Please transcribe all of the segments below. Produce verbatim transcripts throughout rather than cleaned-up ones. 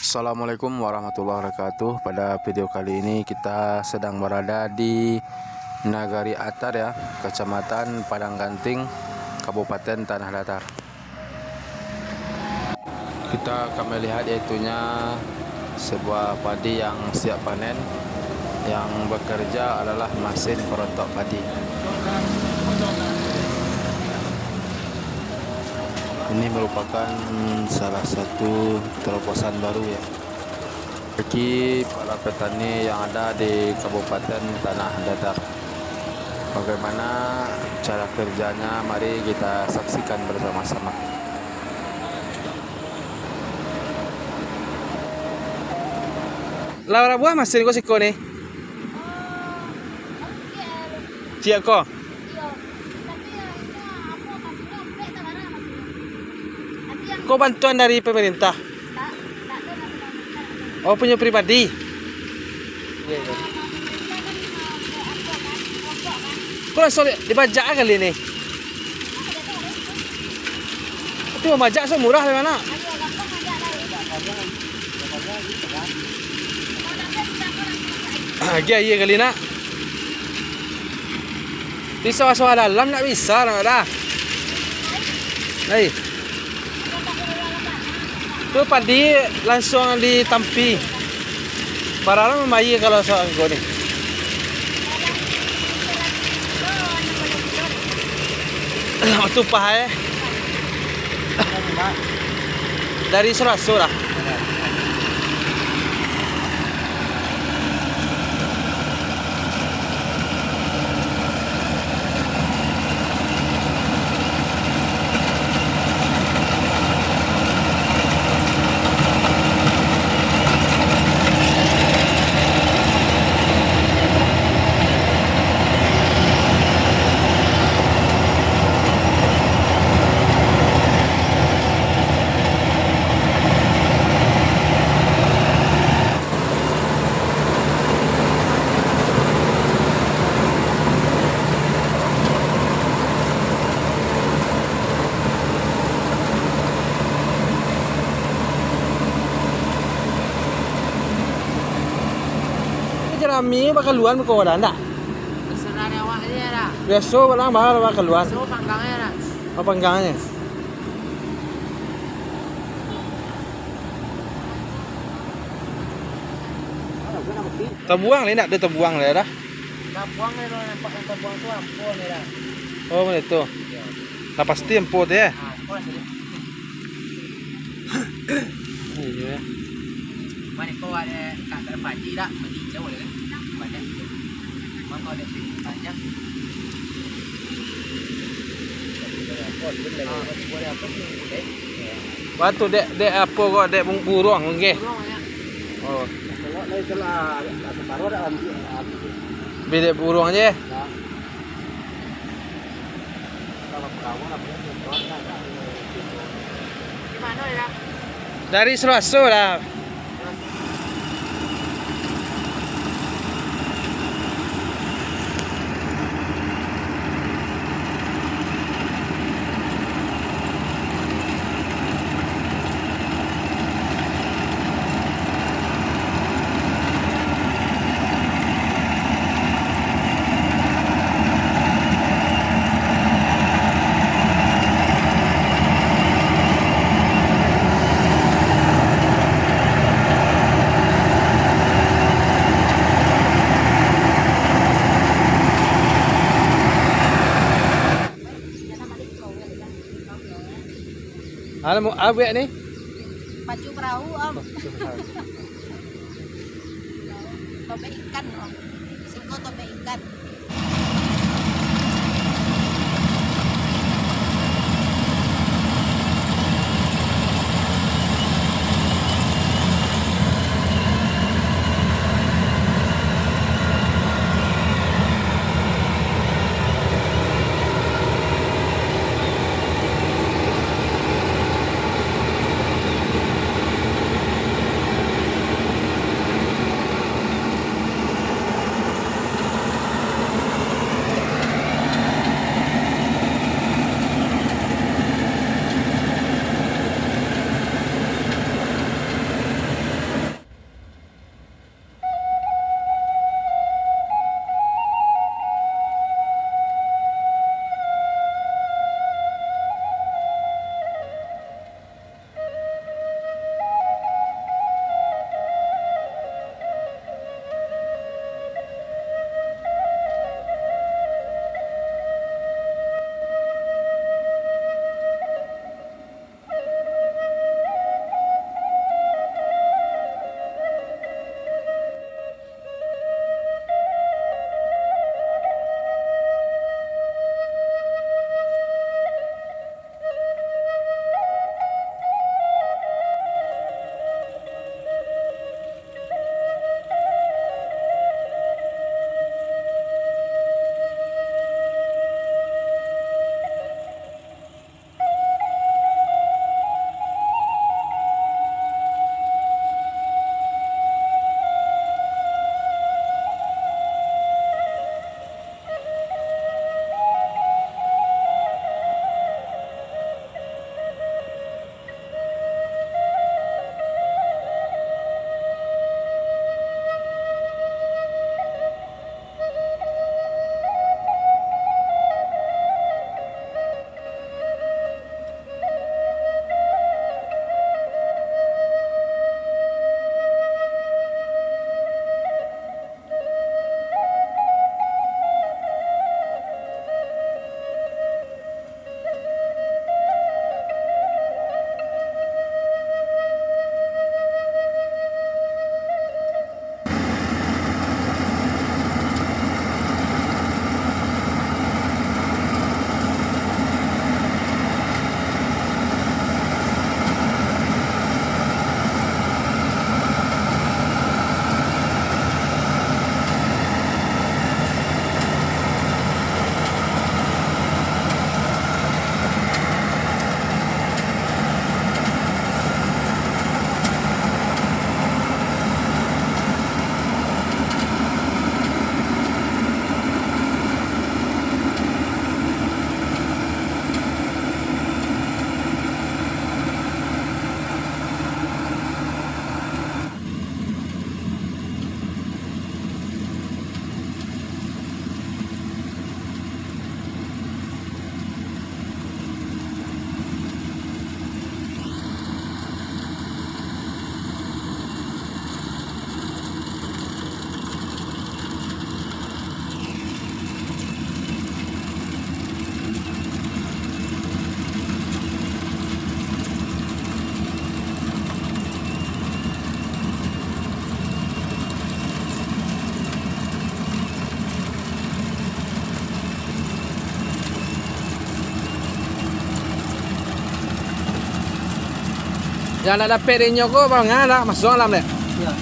Assalamualaikum warahmatullahi wabarakatuh. Pada video kali ini kita sedang berada di Nagari Atar ya, Kecamatan Padang Ganting, Kabupaten Tanah Datar. Kita akan melihat yaitunya sebuah padi yang siap panen. Yang bekerja adalah mesin perontok padi. Ini merupakan salah satu terobosan baru ya, bagi para petani yang ada di Kabupaten Tanah Datar. Bagaimana cara kerjanya? Mari kita saksikan bersama-sama. Lah bara buah masin ko siko ni? Ciek ko? Ko bantuan dari pemerintah? Oh, punyo pribadi? Ko langsung di-, dibajak kali ni? Tapi mamajak so murah dari mana? Agiah aia kali nak. Di sawah-sawah dalam ndak bisa nak dah. Lai. Tu padi langsung ditampi. Bara lah mambayia kalau sawah ko ni? Lamo tu upah, eh. Dari saraso lah. Jerami bakaluan muko wadah ndak? Terserah awak je lah. Biaso urang baha bakaluan. Biaso panggang je lah. Oh, panggang je. Tabuang lai ndak? Ado tabuang lai dah. Tabuang lai, kalau nampak nan tabuang tu ampo ni lah. Oh, baitu. Iyo. Lah pasti ampo tu, yo? Ah, ampo lah. Iyo, yo. Mano ko ado tak terpadi dak? Padi jauh lah kan? Banyak. Mano ado panjang. Ah, boleh apa sih? Batu dek, dek apo ko, dek bung-, buruang, nggih? Buruang, yo. Oh. Tengok lah, itulah, tak separuh dah ambil, ambil. Bidek buruang je. Nah. Kalau perahu lah, boleh tuan lah, dah. Di mano, yo? Dari Seraso lah. Anu, awak ni? Pacu perahu, Om. Pacu perahu. Tobek ikan, Om. Siko tobek ikan. Yang nak dapek dari inyo ko, bang, ah, nak masuk dalam dek? Ya.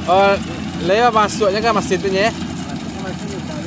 Oh, lewat masuknya kan masih tu ya? Masih, masih.